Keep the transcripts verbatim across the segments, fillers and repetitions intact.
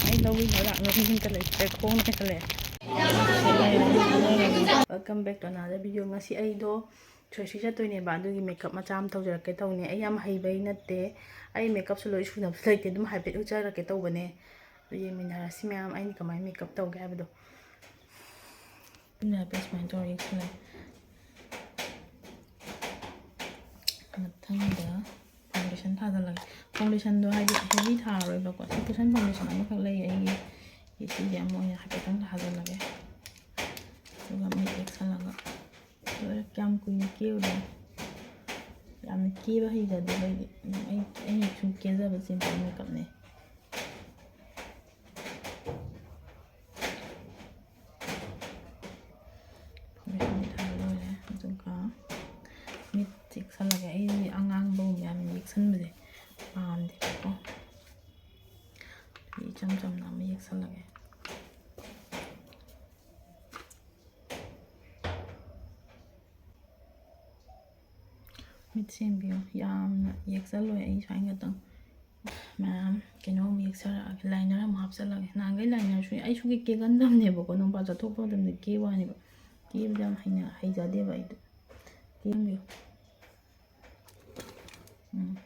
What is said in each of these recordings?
ꯑꯩ ꯂꯧꯕꯤꯅꯕ ꯂꯥꯛꯅꯕ ꯃꯤ ꯑꯝꯇ ꯂꯩꯇ꯭ꯔꯦ, ꯈꯣꯡꯅ ꯍꯦꯛꯇ ꯂꯩ꯫ Welcome back to another video. ꯉꯁꯤ ꯑꯩꯗꯣ ꯁꯣꯏꯁꯤ ꯆꯠꯇꯣꯏꯅꯦꯕ, ꯑꯗꯨꯒꯤ ꯃꯦꯀꯞ ꯃꯆꯥ ꯑꯃ ꯇꯧꯖꯔꯛꯀꯦ ꯇꯧꯅꯦ꯫ ꯑꯩ ꯌꯥꯝ ꯍꯩꯕꯩ ꯅꯠꯇꯦ, ꯑꯩ ꯃꯦꯀꯞꯁꯨ ꯂꯣꯏ ꯁꯨꯅꯕꯁꯨ ꯂꯩꯇꯦ, ꯑꯗꯨꯝ ꯍꯥꯏꯐꯦꯠ ꯎꯠꯆꯔꯛꯀꯦ ꯇꯧꯕꯅꯦ꯫ ꯑꯗꯨ ꯌꯦꯡꯃꯤꯟꯅꯔꯁꯤ ꯃꯌꯥꯝ, ꯑꯩꯅ ꯀꯃꯥꯏꯅ ꯃꯦꯀꯞ ꯇꯧꯒꯦ ꯍꯥꯏꯕꯗꯣ꯫ ꯑꯩꯅ ꯍꯥꯏꯐꯦꯠ ꯁꯨꯃꯥꯏꯅ ꯇꯧꯔ ꯌꯦꯡꯁꯤꯜꯂꯒꯦ꯫ ꯃꯊꯪꯗ foundation ꯊꯥꯖꯤꯜꯂꯒꯦ꯫ Foundationꯗꯣ ꯍꯥꯏꯗꯤ heavy ꯊꯥꯔꯔꯣꯏꯕꯀꯣ꯫ ꯁꯤ cushion foundation ꯑꯃꯈꯛ ꯂꯩ ꯑꯩꯒꯤ꯫ ꯁꯤꯁꯦ ꯑꯃ ꯑꯣꯏꯅ ꯍꯥꯏꯐꯦꯠꯇꯪ ꯊꯥꯖꯤꯜꯂꯒꯦ꯫ ꯑꯗꯨꯒ ꯃꯤꯠ ꯌꯦꯛꯁꯜꯂꯒ꯫ ꯂꯣꯏꯔꯦ꯫ ꯀꯌꯥꯝ ꯀꯨꯏꯅ ꯀꯦꯔꯨꯗꯣꯏꯅꯣ? ꯌꯥꯝꯅ ꯀꯦꯕ ꯍꯩꯖꯗꯦꯕ ꯑꯩꯗꯤ꯫ ꯑꯩ, ꯑꯩꯅ ꯁꯨꯝ ꯀꯦꯖꯕ simple makeupꯅꯦ꯫ Foundation ꯊꯥꯕ ꯂꯣꯏꯔꯦ꯫ ꯑꯗꯨꯒ ꯃꯤꯠ ꯌꯦꯛꯁꯜꯂꯒꯦ꯫ ꯑꯩꯗꯤ ꯑꯉꯥꯡꯕꯒꯨꯝꯕ ꯌꯥꯝ ꯌꯦꯛꯁꯟꯕꯁꯦ ꯄꯥꯝꯗꯦꯕꯀꯣ꯫ ꯑꯗꯨꯒꯤ ꯏꯆꯝ ꯆꯝꯅ ꯑꯃ ꯌꯦꯛꯁꯜꯂꯒꯦ꯫ ꯃꯤꯠ ꯁꯦꯝꯕꯤꯌꯨ꯫ ꯌꯥꯝꯅ ꯌꯦꯛꯁꯜꯂꯣꯏ ꯑꯩ ꯁꯨꯃꯥꯏꯅ ꯈꯛꯇꯪ꯫ ꯃꯌꯥꯝ ꯀꯩꯅꯣ ꯑꯃꯨꯛ ꯌꯦꯛꯆꯔꯛꯑꯒꯦ꯫ Liner ꯑꯃꯨꯛ ꯍꯥꯞꯆꯜꯂꯒꯦ꯫ ꯅꯍꯥꯟꯈꯩ linerꯁꯨ ꯑꯩ ꯁꯨꯡꯀꯦ ꯀꯦꯒꯟꯗꯕꯅꯦꯕꯀꯣ꯫ ꯅꯣꯡ ꯐꯥꯗꯣꯛ ꯆꯠꯊꯣꯛꯄ ꯃꯇꯝꯗ ꯀꯦꯕ ꯋꯥꯅꯦꯕ꯫ ꯀꯦꯕꯗꯤ ꯌꯥꯝ ꯍꯩꯅ-, ꯍꯩꯖꯗꯦꯕ ꯑꯩꯗꯣ꯫ ꯀꯦꯍꯟꯕꯤꯌꯨ꯫ ꯎꯝ꯫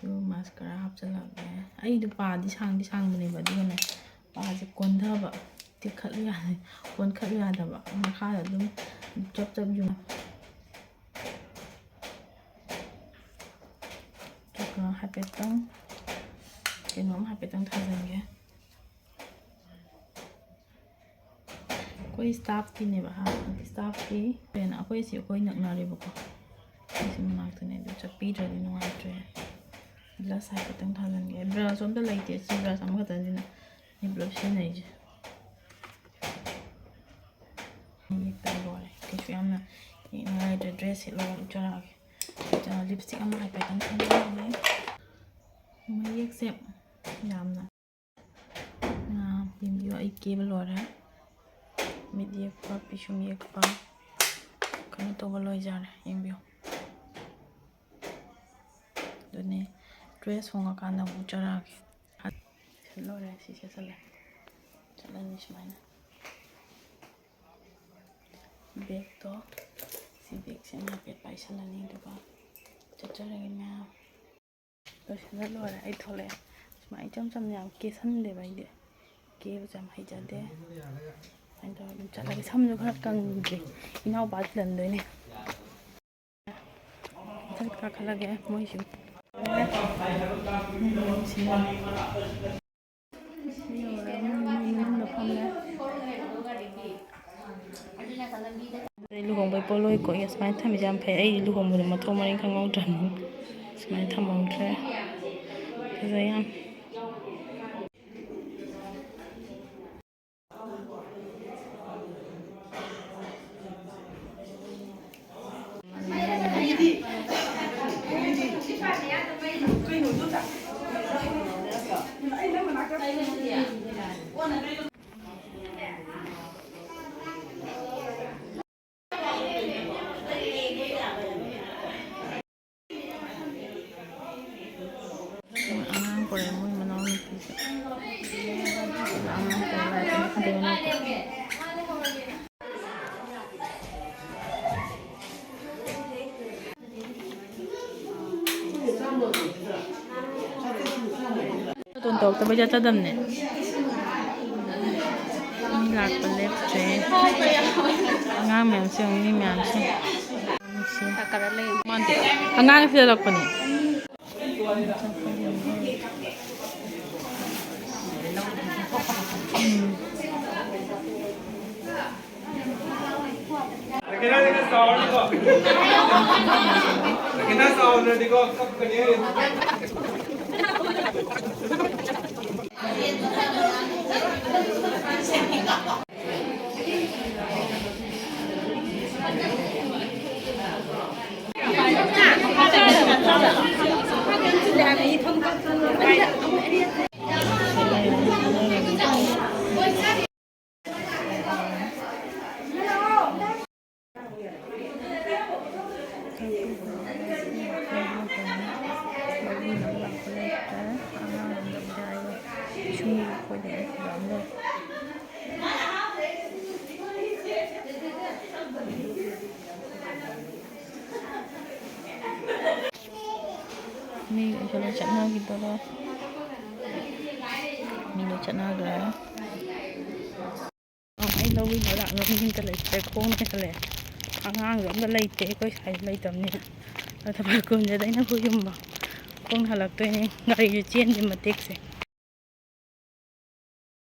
ꯑꯗꯨ mascara ꯍꯥꯞꯆꯜꯂꯒꯦ꯫ ꯑꯩꯗꯣ ꯄꯥꯗꯤ ꯁꯥꯡꯗꯤ ꯁꯥꯡꯕꯅꯦꯕ, ꯑꯗꯨꯒꯅꯦ ꯄꯥꯁꯦ ꯀꯣꯟꯊꯕ, ꯇꯦꯛꯈꯠꯂꯨ ꯌꯥꯗꯦ, ꯀꯣꯟꯈꯠꯂꯨ ꯌꯥꯗꯕ, ꯃꯈꯥꯗ ꯑꯗꯨꯝ ꯆꯞ ꯆꯞ ꯌꯨꯡ-, ꯑꯗꯨꯒ ꯍꯥꯏꯐꯦꯠꯇꯪ ꯀꯩꯅꯣꯝ ꯍꯥꯏꯐꯦꯠꯇꯪ ꯊꯥꯖꯤꯟꯒꯦ꯫ ꯑꯩꯈꯣꯏ staffꯀꯤꯅꯦꯕ, ꯍꯥ, staffꯀꯤ pen ꯑꯩꯈꯣꯏ ꯁꯤ ꯑꯩꯈꯣꯏ ꯅꯛꯅꯔꯦꯕꯀꯣ꯫ ꯑꯩꯁꯤ ꯃꯅꯥꯛꯇꯅꯦ, ꯑꯗꯨ ꯆꯠꯄꯤꯗ꯭ꯔꯗꯤ ꯅꯨꯡꯉꯥꯏꯇ꯭ꯔꯦ꯫ Blush ꯍꯥꯏꯐꯦꯠꯇꯪ ꯊꯥꯖꯤꯟꯒꯦ꯫ Brush ꯑꯝꯇ ꯂꯩꯇꯦ, ꯁꯤ brush ꯑꯃꯈꯛꯇꯅꯤꯅ ꯑꯩ ꯄꯨꯂꯞ ꯁꯤꯖꯤꯟꯅꯩꯁꯦ꯫ ꯌꯦꯛꯄ ꯂꯣꯏꯔꯦ꯫ ꯀꯩꯁꯨ ꯌꯥꯝꯅ ꯌꯦꯛꯅꯤꯡꯉꯥꯏ ꯂꯩꯇ꯭ꯔꯦ꯫ Dress ꯁꯦꯠꯂꯒ ꯎꯠꯆꯔꯛꯑꯒꯦ꯫ ꯑ, lipstick ꯑꯃ ꯍꯥꯏꯐꯦꯠꯇꯪ ꯁꯪꯖꯔꯒꯦ꯫ ꯃꯌꯦꯛꯁꯦ ꯌꯥꯝꯅ, ꯑ, ꯌꯦꯡꯕꯤꯌꯨ, ꯑꯩ ꯀꯦꯕ ꯂꯣꯏꯔꯦ꯫ ꯃꯤꯠ ꯌꯦꯛꯄ, ꯄꯤꯁꯨꯝ ꯌꯦꯛꯄ, ꯀꯩꯅꯣ ꯇꯧꯕ ꯂꯣꯏꯖꯔꯦ꯫ ꯌꯦꯡꯕꯤꯌꯨ꯫ ꯑꯗꯨꯅꯦ, dress ꯍꯣꯡꯉꯀꯥꯟꯗ ꯑꯃꯨꯛ ꯎꯠꯆꯔꯛꯑꯒꯦ꯫ ꯂꯣꯏꯔꯦ, ꯁꯤ ꯁꯦꯠꯆꯜꯂꯦ꯫ ꯆꯠꯂꯅꯤ ꯁꯨꯃꯥꯏꯅ꯫ ꯕꯦꯛꯇꯣ, ꯁꯤ ꯕꯦꯛꯁꯦ ꯑꯃ ꯍꯥꯏꯐꯦꯠ ꯄꯥꯏꯁꯜꯂꯅꯤ, ꯑꯗꯨꯒ ꯆꯠꯆꯔꯒꯦ ꯃꯌꯥꯝ꯫ ꯂꯣꯏꯁꯤꯜꯂ ꯂꯣꯏꯔꯦ, ꯑꯩ ꯊꯣꯛꯂꯛꯑꯦ꯫ ꯁꯨꯃꯥꯏꯅ ꯏꯆꯝ ꯆꯝꯅ ꯌꯥꯝ ꯀꯦꯁꯟꯗꯦꯕ ꯑꯩꯗꯤ, ꯀꯦꯕꯁꯦ ꯌꯥꯝ ꯍꯩꯖꯗꯦ꯫ ꯑꯗꯨꯃꯥꯏꯅ ꯇꯧꯔꯒ ꯑꯗꯨꯝ ꯆꯠꯂꯒꯦ꯫ ꯁꯝꯁꯨ ꯈꯔ ꯀꯪꯗ꯭ꯔꯤ, ꯏꯅꯥꯎꯄꯥ ꯊꯤꯜꯍꯟꯗꯣꯏꯅꯦ꯫ ꯃꯊꯛꯇ ꯀꯥꯈꯠꯂꯒꯦ꯫ ꯃꯣꯏꯁꯨ ꯃꯅꯨꯡꯗ ꯐꯝꯃꯦ꯫ ꯑꯗꯩ ꯂꯨꯍꯣꯡꯕꯩ ꯄꯣꯠꯂꯣꯏ ꯀꯣꯛꯑꯦ꯫ ꯁꯨꯃꯥꯏꯅ ꯊꯝꯃꯤꯁꯦ ꯌꯥꯝ ꯐꯩ꯫ ꯑꯩ ꯂꯨꯍꯣꯡꯕꯗꯣ ꯃꯊꯣꯡ ꯃꯔꯤꯡ ꯈꯪꯍꯧꯗ꯭ꯔꯕꯅꯤꯅ ꯁꯨꯃꯥꯏꯅ ꯊꯝꯍꯧꯗ꯭ꯔꯦ꯫ ꯐꯖꯩ ꯌꯥꯝ꯫ ꯑꯉꯥꯡ ꯄꯨꯔꯛꯑꯦ, ꯃꯣꯏ ꯃꯅꯥꯎꯅꯨꯄꯤꯁꯦ꯫ ꯑꯉꯥꯡ ꯄꯨꯔꯛꯑꯦ꯫ ꯕꯥꯇꯣꯟ ꯇꯧꯔꯛꯇꯕꯩ ꯆꯠꯆꯗꯕꯅꯦ꯫ ꯃꯤ ꯂꯥꯛꯄ ꯂꯦꯞꯇ꯭ꯔꯦ꯫ ꯑꯉꯥꯡ ꯃꯌꯥꯝꯁꯦ ꯌꯦꯡꯉꯨ, ꯃꯤ ꯃꯌꯥꯝꯁꯦ꯫ ꯅꯨꯡꯁꯤ꯫ ꯃꯥꯟꯗꯦ꯫ ꯑꯉꯥꯡ ꯁꯤꯗ ꯂꯥꯛꯄꯅꯦ꯫ ꯎꯝ꯫ ꯃꯤ ꯂꯣꯏ ꯆꯠꯅꯈꯤꯗꯣꯔꯦ꯫ ꯃꯤ ꯂꯣꯏ ꯆꯠꯅꯈ꯭ꯔꯦ꯫ ꯑꯩ ꯂꯧꯕꯤꯅꯕ ꯂꯥꯛꯅꯕ ꯃꯤ ꯑꯝꯇ ꯂꯩꯇ꯭ꯔꯦ꯫ ꯈꯣꯡꯅ ꯍꯜꯂꯛꯑꯦ꯫ ꯑꯉꯥꯡꯁꯨ ꯑꯝꯇ ꯂꯩꯇꯦ ꯑꯩꯈꯣꯏ ꯁ꯭ꯋꯥꯏꯗ ꯂꯩꯇꯕꯅꯤꯅ꯫ ꯑꯗ ꯊꯕꯛ ꯀꯨꯝꯁꯤꯗ ꯑꯩꯅ ꯑꯩꯈꯣꯏ ꯌꯨꯝꯕ ꯈꯣꯡꯅ ꯍꯜꯂꯛꯇꯣꯏꯅꯦ꯫ ꯒꯥꯔꯤꯁꯨ ꯆꯦꯟꯗꯦ ꯃꯇꯦꯛꯁꯦ꯫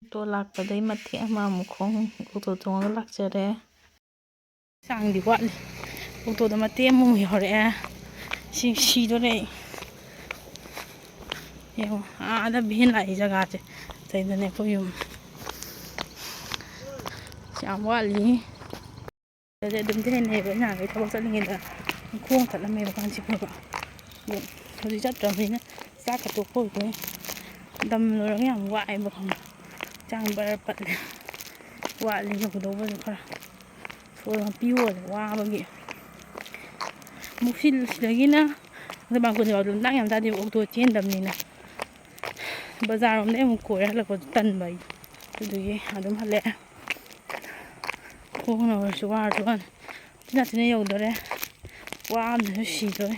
ꯑꯣꯇꯣ ꯂꯥꯛꯄꯗꯩ ꯃꯇꯦꯛ ꯑꯃ ꯑꯃꯨꯛ ꯈꯣꯡ ꯑꯣꯇꯣ ꯇꯣꯡꯉꯒ ꯂꯥꯛꯆꯔꯦ꯫ ꯆꯥꯡꯗꯤ ꯋꯥꯠꯂꯤ꯫ ꯑꯣꯇꯣꯗ ꯃꯇꯦꯛ ꯑꯃꯃꯨꯛ ꯌꯧꯔꯛꯑꯦ꯫ ꯁꯤ ꯁꯤꯗꯣꯔꯦ ꯑꯩ꯫ ꯌꯦꯡꯉꯣ, ꯑꯥꯗ ꯚꯦꯟ ꯂꯥꯛꯏ ꯖꯒꯥꯁꯦ꯫ ꯁꯤꯗꯅꯦ ꯑꯩꯈꯣꯏ ꯌꯨꯝ꯫ ꯌꯥꯝ ꯋꯥꯠꯂꯤ꯫ ꯑꯗꯨꯗꯤ ꯑꯗꯨꯝꯗꯤ ꯍꯩꯅꯩꯌꯦꯕ, ꯑꯩ ꯅꯍꯥꯟꯈꯩ ꯊꯕꯛ ꯆꯠꯂꯤꯉꯩꯗ ꯈꯣꯡ ꯆꯠꯂꯝꯃꯦꯕ ꯀꯥꯟꯆꯤꯄꯨꯔꯒ꯫ ꯑꯗꯣ ꯍꯧꯖꯤꯛ ꯆꯠꯇ꯭ꯔꯕꯅꯤꯅ ꯆꯥꯛꯀ ꯇꯣꯛꯄ ꯑꯣꯏꯗꯣꯏꯅꯦ꯫ ꯗꯝ ꯂꯣꯏꯔꯒ ꯌꯥꯝ ꯋꯥꯏꯑꯦꯕ ꯈꯪꯕ꯭ꯔꯥ? ꯍꯛꯆꯥꯡ ꯕꯔ ꯄꯠꯂꯦ꯫ ꯋꯥꯠꯂꯤ ꯌꯧꯒꯗꯧꯕꯁꯨ ꯈꯔ꯫ ꯁꯣꯔ ꯃꯄꯤ ꯍꯣꯜꯂꯦ ꯋꯥꯕꯒꯤ꯫ ꯑꯃꯨꯛ ꯁꯤ-, ꯁꯤꯗꯒꯤꯅ ꯕꯥꯡꯀꯨꯟ ꯐꯥꯎꯗ ꯂꯝꯗꯥꯡ ꯌꯥꯝ ꯇꯥꯗꯦꯕ, ꯑꯣꯛꯇꯣ ꯆꯦꯟꯗꯕꯅꯤꯅ꯫ ꯕꯖꯥꯔꯔꯣꯝꯗꯩ ꯑꯃꯨꯛ ꯀꯣꯏꯔ ꯍꯜꯂꯛꯄꯗꯣ ꯇꯟꯕ ꯑꯩ꯫ ꯑꯗꯨꯗꯨꯒꯤ ꯑꯗꯨꯝ ꯍꯜꯂꯛꯑꯦ꯫ ꯈꯣꯡꯅ ꯑꯣꯏꯔꯁꯨ ꯋꯥꯔꯁꯨ ꯋꯥꯅ ꯎꯆꯤꯟ ꯅꯥꯆꯤꯟꯅ ꯌꯧꯗꯣꯔꯦ꯫ ꯋꯥꯕꯅꯁꯨ ꯁꯤꯗꯣꯔꯦ꯫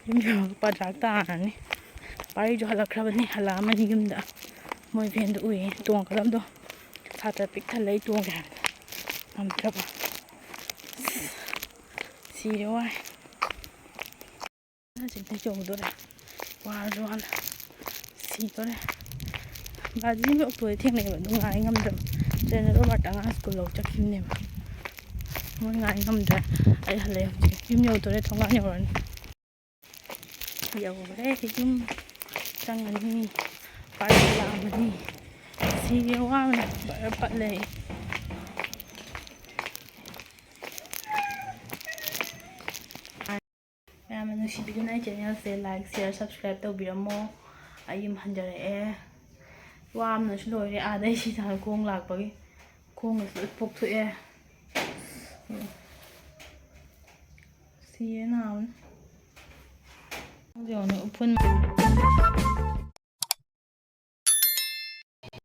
ꯌꯨꯝ ꯌꯧꯔꯒ ꯄꯗ꯭ꯔꯥꯛ ꯇꯥꯔꯅꯤ꯫ ꯄꯥꯔꯤꯁꯨ ꯍꯜꯂꯛꯈ꯭ꯔꯕꯅꯤ, ꯍꯜꯂꯛꯑꯃꯅꯤ ꯌꯨꯝꯗ꯫ ꯃꯣꯏ ꯚꯦꯟꯗꯣ ꯎꯏꯌꯦ, ꯇꯣꯡꯒꯗꯕꯗꯣ꯫ ꯁꯥꯇ꯭ꯔ ꯄꯤꯛ ꯊꯜꯂꯦ ꯑꯩ ꯇꯣꯡꯒꯦ ꯍꯥꯏꯕꯗ ꯉꯝꯗ꯭ꯔꯕ꯫ ꯁꯤꯔꯦ ꯋꯥꯏ꯫ ꯍꯧꯖꯤꯛꯇꯤ ꯌꯧꯗꯣꯔꯦ꯫ ꯋꯥꯔꯁꯨ ꯋꯥꯅ ꯁꯤꯗꯣꯔꯦ꯫ ꯕꯥꯖꯤꯒ ꯑꯣꯛꯇꯣꯗ ꯊꯦꯡꯅꯩꯑꯕ, ꯑꯗꯨ ꯉꯥꯏ ꯉꯝꯗ꯭ꯔꯕ꯫ ꯇ꯭ꯔꯦꯟꯗ ꯔꯣꯕꯥꯔꯠ ꯑꯉꯥꯡ ꯁ꯭ꯀꯨꯜ ꯂꯧ ꯆꯠꯈꯤꯕꯅꯦꯕ꯫ ꯃꯣꯏ ꯉꯥꯏ ꯉꯝꯗ꯭ꯔꯦ꯫ ꯑꯩ ꯍꯜꯂꯛꯑꯦ ꯍꯧꯖꯤꯛ꯫ ꯌꯨꯝ ꯌꯧꯗꯣꯔꯦ, ꯊꯣꯡꯒꯥꯟ ꯌꯧꯔꯅꯤ꯫ ꯌꯧꯔꯦ ꯌꯨꯝ꯫ ꯆꯪꯉꯅꯤ꯫ ꯄꯥꯔꯇꯤ ꯂꯥꯛꯑꯝꯃꯅꯤ꯫ ꯁꯤꯒꯦ ꯋꯥꯕꯅ ꯕꯔ ꯄꯠꯂꯦ ꯑꯩ꯫ ꯃꯌꯥꯝꯅ ꯅꯨꯡꯁꯤꯕꯤꯗꯨꯅ ꯑꯩ ꯆꯦꯅꯦꯜꯁꯦ like, share, subscribe ꯇꯧꯕꯤꯔꯝꯃꯣ꯫ ꯑꯩ ꯌꯨꯝ ꯍꯟꯖꯔꯛꯑꯦ꯫ ꯋꯥꯕꯅꯁꯨ ꯂꯣꯏꯔꯦ꯫ ꯑꯥꯗꯩ ꯁꯤ ꯊꯥꯡ ꯈꯣꯡ ꯂꯥꯛꯄꯒꯤ ꯈꯣꯡꯒꯁꯨ ꯂꯣꯏ ꯄꯣꯛꯊꯣꯛꯑꯦ꯫ ꯁꯤꯌꯦ ꯅꯥꯕꯅ꯫ ꯌꯦꯡꯉꯨꯅꯦ, ꯎꯐꯨꯟ꯫